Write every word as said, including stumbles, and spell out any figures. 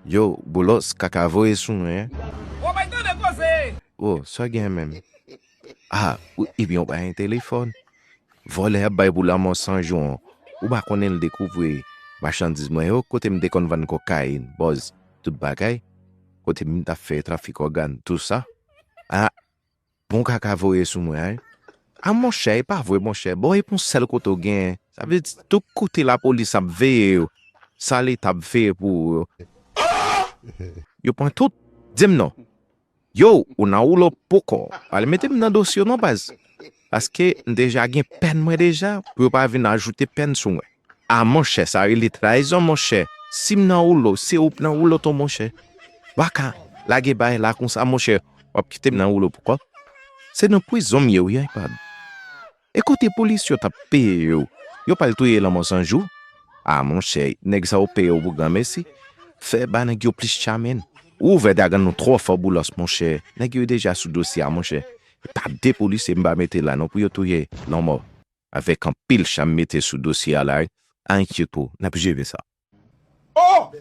Yo, Boulos, kaka voye sou mwen, en. Ou bay tande koze! Oh, sa gen menm? Ah, ou- ebyen, ou pa gen telefòn. Vòlè ap bay pou lanmò san jou. Ou pa konnen l dekouvri machandiz mwen yo, kote m te konn vann kokayin, bòz, tout bagay. Kote m t ap fè trafik ògàn, tou sa. Ah, bon kaka voye sou mwen, en. Ah, monchè, e pa vre, monchè. Bon, e pou yon sèl kote w gen. Sa vle di, tout kote lapolis ap veye yo, sa Leta ap veye pou ou yo. Yo pran tout. Di m non. Yo, ou nan woulo poko. Pa al mete m nan dosye w non, baz. Paske m deja gen pèn mwen deja, pou yo pa vin ajoute pèn sou mwen. Ah, monchè, sa rele trayizon, monchè. Si m nan woulo, se ou k nan woulo tou, monchè. W pa ka lage bagay la konsa, monchè. W ap kite m nan woulo poko. Se nan prizon m ye, wi, iPad. E kote polis yo t ap peye yo? Yo pral touye lanmò san jou? Ah, monchè, nèg sa yo peye yo pou granmesi. Fè ba nèg yo plis cha, menn. Ou ouvè dagan nou twò fò, Boulos, monchè. Nèg yo deja sou dosye a, monchè. E pa de polisye m pa mete la non pou yo touye lanmò. Avèk anpil cha m mete sou dosye a la, wi. Pa enkyete w, n ap jere sa. Oh!